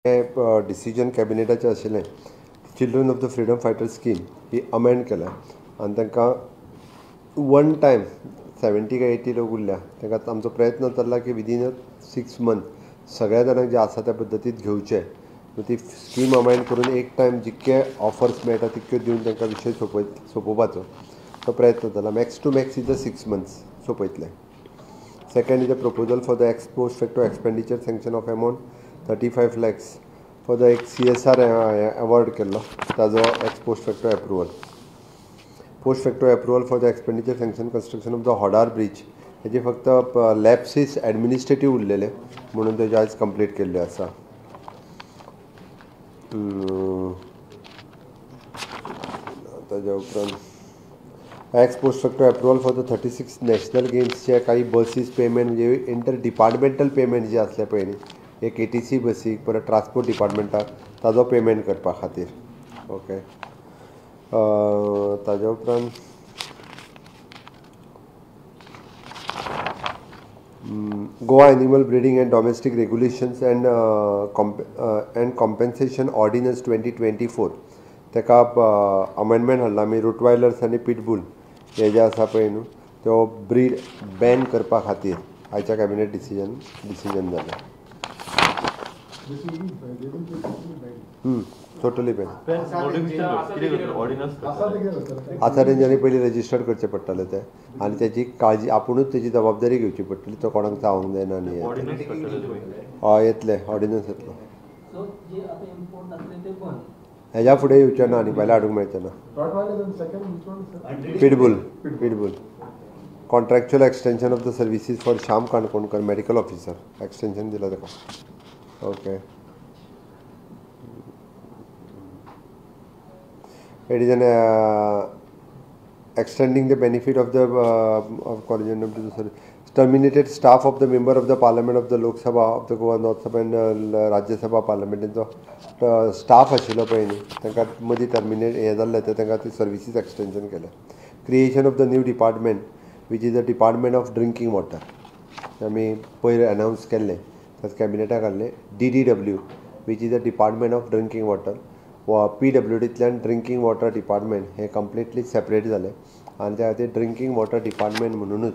हें डिसिजन कॅबिनेटाचें आशिल्लें children of the freedom fighter scheme he amend केल्या आनी तांकां वन टायम 70 काय 80 लोक उरल्या. तांकां आमचो प्रयत्न चल्ला की विदीन अ 6 मंथ सगळ्या जाणांक जे आसा त्या पद्दतीत घेवचे. ती स्कीम अमेंड करून एक टायम जितके ऑफर्स मेळटा तितक्यो दिवन तांकां विशय सोंपोवपाचो तो प्रयत्न चल्ला. Max to max is a 6 months सोंपयतले. Second is a proposal for the ex post facto expenditure sanction of amount 35 lakhs for the एक CSR award केल्लो ताजो ex post facto approval. Post facto approval for the expenditure sanction construction of the Hodar bridge हेजे फक्त लॅप्सीस administrative उरलेले म्हणून तेजे आयज complete केल्ले आसा. ताज्या उपरांत ex post facto approval for the 36 national गेम्सचे काही बसीस पेमेंट म्हणजे इंटर डिपार्टमेंटल पेमेंट जे आसले पळय न्ही, एक ATC बसीक परत ट्रान्सपोर्ट डिपार्टमेंटाक ताजो पेमेंट करपा खातीर. ओके, ताज्या उपरांत Goa animal breeding and domestic regulations and compensation ordinance 2024 ताका अमेंडमेंट हाडला आमी. रोटवायलर्स आनी पिटबूल हे जे आसा पळय न्हू त्यो ब्रीड बॅन करपा खातीर आयच्या कॅबिनेट डिसिजन जालें. Totally ban. आतां तेंच्यांनी पयलीं रजिस्टर्ड करचें पडटलें तें आनी तेजी काळजी आपुणूच तेजी जबाबदारी घेवची पडटली. तो कोणाक चावंक जायना आनी हय येतलें ऑर्डिनन्स येतलो. हेज्या फुडें येवचें ना आनी भायलें हाडूंक मेळचें ना. Pitbull pitbull contractual extension of the services for Shyam Kankonkar medical officer extension दिलां ताका. Okay, it is an extending the benefit of the of corrigendum to the service terminated staff of the member of the parliament of the Lok Sabha of the Goa North Sabha and Rajya Sabha parliament तेंचो staff आशिल्लो पळय न्ही तांकां मदीं terminate हें जाल्लें ते तांकां ती सर्विसीस एक्सटेंशन केलें. Creation of the new department which is the department of drinking water आमी पयर अनावन्स केल्लें ताच कॅबिनेटाक हाडलें. DDW which is the department of drinking water वा PWDतल्यान ड्रिंकींग वॉटर डिपार्टमेंट हें कंप्लिटली सेपरेट जालें आनी त्या खातीर ड्रिंकींग वॉटर डिपार्टमेंट म्हणुनूच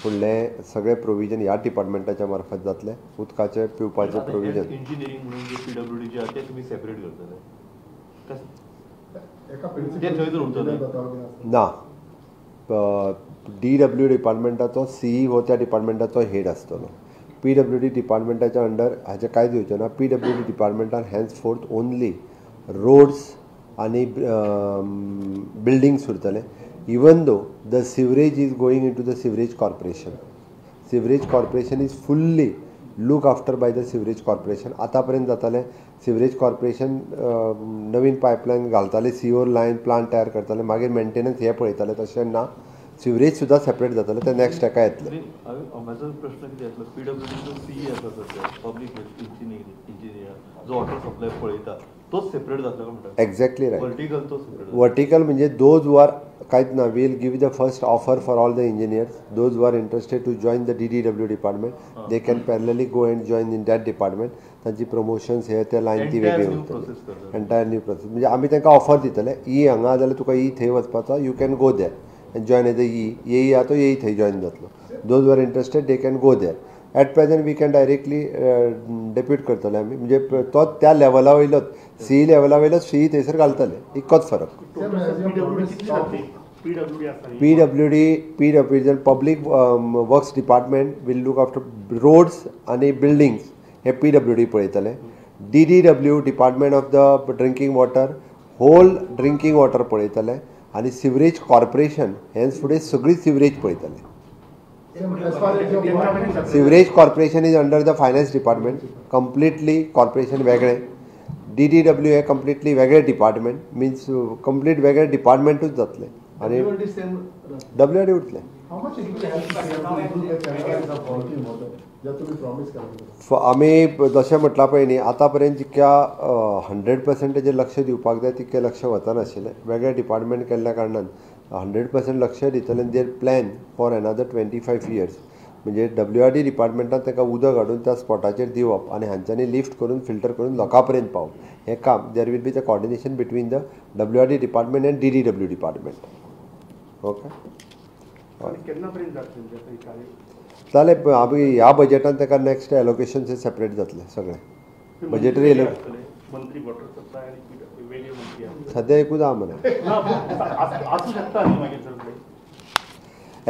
फुडलें सगळें प्रोविजन ह्या डिपार्टमेंटाच्या मार्फत जातलें. उदकाचें पिवपाचें प्रोविजन इंजिनियरींग म्हणून जे PWD आसा ते तुमी सेपरेट करतले ना. DW डिपार्टमेंटाचो CE हो त्या डिपार्टमेंटाचो हेड आसतलो. PWD डिपार्टमेंटाच्या अंडर हाचें कांयच येवचें ना. PWD डिपार्टमेंटान hence fourth only roads आनी बिल्डिंग्स उरतले. Even though the sewerage is going into the sewerage corporation, sewerage corporation is fully look after by the sewerage corporation. आतां पर्यंत जातालें सिवरेज कॉर्पोरेशन नवीन पायपलायन घालताले, सिवर लायन प्लांट तयार करताले, मागीर मेंटेनन्स हें पळयताले. तशें ना, सिवरेज सुद्दां सेपरेट जातालें, तें नॅक्स्ट हेका येतलें. म्हजो प्रश्न कितें आसलो, PWDचो CE आसा सद्या पब्लीक हेल्थ इंजिनियर जो वॉटर सप्लाय पळयता तोच सेपरेट जातलो म्हणटा. Exactly right. Vertical तो सेपरेट वर्टिकल म्हणजे those who are कांयच ना, we'll give the first offer for all the engineers those who are interested to join the DDW department they can parallelly go and join in that department. तांची promotions हे ते line ती वेगळी उरतली. Entire new process म्हणजे आमी तांकां offer दितले, ई हांगा जाल्यार तुका ई थंय वचपाचो, you can go there and join as a E. AE आहा तो एई थंय जॉयन जातलो. Those who are interested they can go there. At present we can directly depute करतले आमी, म्हणजे तो त्या लेवला वयलोच सीई लेवला वयलोच सीई थंयसर घालतले, इतकोच फरक. PWD public works department will look after roads आनी बिल्डिंग्स हे PWD पळयतले. DDW department of the drinking water whole drinking water पळयतले आनी सिवरेज कॉर्पोरेशन हेंच फुडें सगळी सिवरेज पळयतले. Sewerage corporation is under the finance department completely, corporation वेगळें, DDW हें कंप्लिटली वेगळें डिपार्टमेंट, मिन्स कंप्लीट वेगळें डिपार्टमेंटूच जातलें आनी WRD उरतलें. आमी जशें म्हटलां पळय न्ही आतां पर्यंत जितक्या 100% तेजेर लक्ष दिवपाक जाय तितकें लक्ष वचनाशिल्लें. वेगळें डिपार्टमेंट केल्ल्या कारणान 100% लक्ष दितलें. There plan for another 25 years म्हणजे डब्ल्यू आर डी डिपार्टमेंटान तांकां उदक हाडून त्या स्पॉटाचेर दिवप आनी हांच्यांनी लिफ्ट करून फिल्टर करून लोकां पर्यंत पावप हें काम. There will be the coordination between the W R D department and D D W department. Okay, जालें. आमी ह्या बजेटान ताका नॅक्स्ट एलोकेशन सेपरेट जातलें सगळें बजेटरी. सद्या एकूच आहा मरे.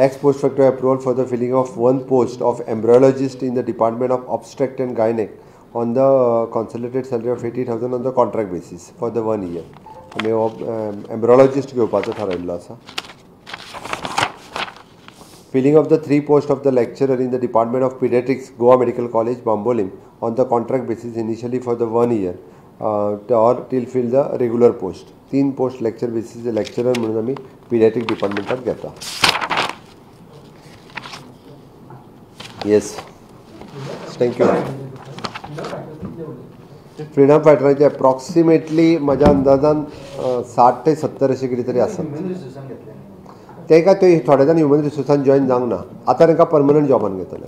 Ex post facto approval for the filling of 1 post of embryologist in the Department of Obstetrics and Gynec on the consolidated salary of 80,000 on the contract basis for the 1 year. आमी हो embryologist घेवपाचो थारायल्लो आसा. Filling of the 3 posts of the lecturer in the Department of Pediatrics, Goa Medical College, Bambolim on the contract basis initially for the 1 year or till fill the regular post. 3 post lecture basis lecturer म्हणून आमी paediatric डिपार्टमेंटात घेता. Yes, thank you. Freedom फायटरांचे approximately म्हज्या अंदाजान 60 ते 70 अशें कितें तरी आसात. तांकां ते थोडे जाण ह्युमन रिसोर्सान जॉयन जावंक ना, आतां तांकां परमनंट जॉबान घेतले.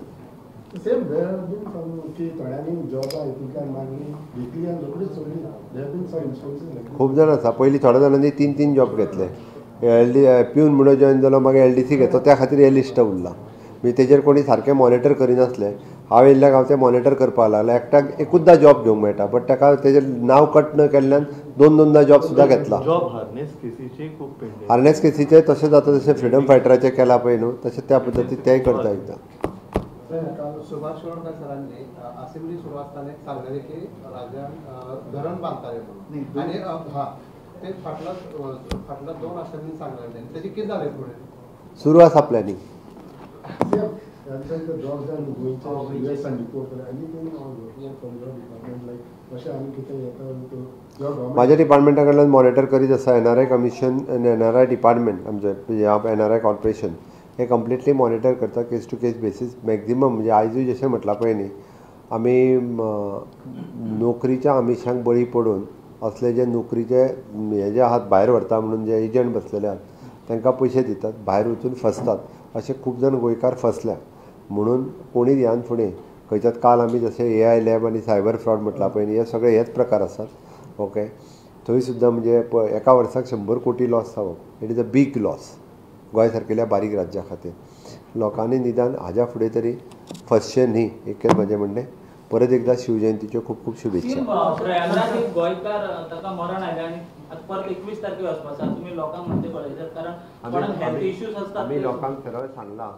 खूब जाण आसा. पयलीं थोड्या जाणांनी 3-3 जॉब घेतले. एल डी प्यून म्हणून जॉयन जालो, मागीर एल डी सी घेतलो, त्या खातीर हे लिस्ट उरलां. म्हणजे तेजेर कोणी सारकें मॉनिटर करिनासले. हांव येयल्ल्याक हांव तें मॉनिटर करपाक लागलें. एकट्याक एकूचदा जॉब घेवंक मेळटा, बट ताका तेजेर नांव कट न केल्ल्यान 2-2दा जॉब सुद्दां घेतला. हार्नेस केसीचे तशें जाता, जशें फ्रिडम फायटराचें केलां पळय न्हू, तशें त्या पद्दतीन तेंय करता एकदां. सुभाष शिरोडकर सरांनी असेंब्ली सुरू आसतना सांगलें की राज्यान धरण बांदताले म्हणून, आनी हा ते फाटल्या फाटल्या 2 असेंब्ली सांगलें, तेजें कितें जालें फुडें? सुरू आसा प्लॅनिंग. म्हाज्या डिपार्टमेंटा कडल्यान मॉनिटर करीत आसा. N R I commission आनी एन आर I department आमचें एन आर I corporation हे कंप्लिटली मॉनिटर करता case to case basis. Maximum म्हणजे आयजूय जशें म्हटलां पळय न्ही, आमी नोकरीच्या आमिशांक बळी पडून असले जे नोकरीचे हे जे आहात भायर व्हरता म्हणून जे एजंट बसलेले आहात तांकां पयशे दितात, भायर वचून फसतात. अशे खूब जाण गोंयकार फसल्या. म्हणून कोणी ह्यान फुडें खंयच्यात काल आमी जशें ए I lab आनी सायबर फ्रॉड म्हटलां पळय न्ही, हे सगळे हेच प्रकार आसात. ओके, थंय सुद्दां म्हणजे एका वर्साक 100 कोटी लॉस जावप, it is a big loss Goa सारकेल्या बारीक राज्या खातीर. लोकांनी निदान हाज्या फुडें तरी फसचें न्ही, एक म्हजें म्हणणें. परत एकदा शिवजयंतीच्यो खूब खूब शुभेच्छा. प्रयागराज एक गोंयकार ताका मरण आयलें आनी आतां परत 21 तारखेर वचपाचो आसा. तुमी लोकांक म्हणचे कळयतात, कारण कोणाक हेल्थ इश्यूज आसतात. आमी लोकांक सरळ सांगलां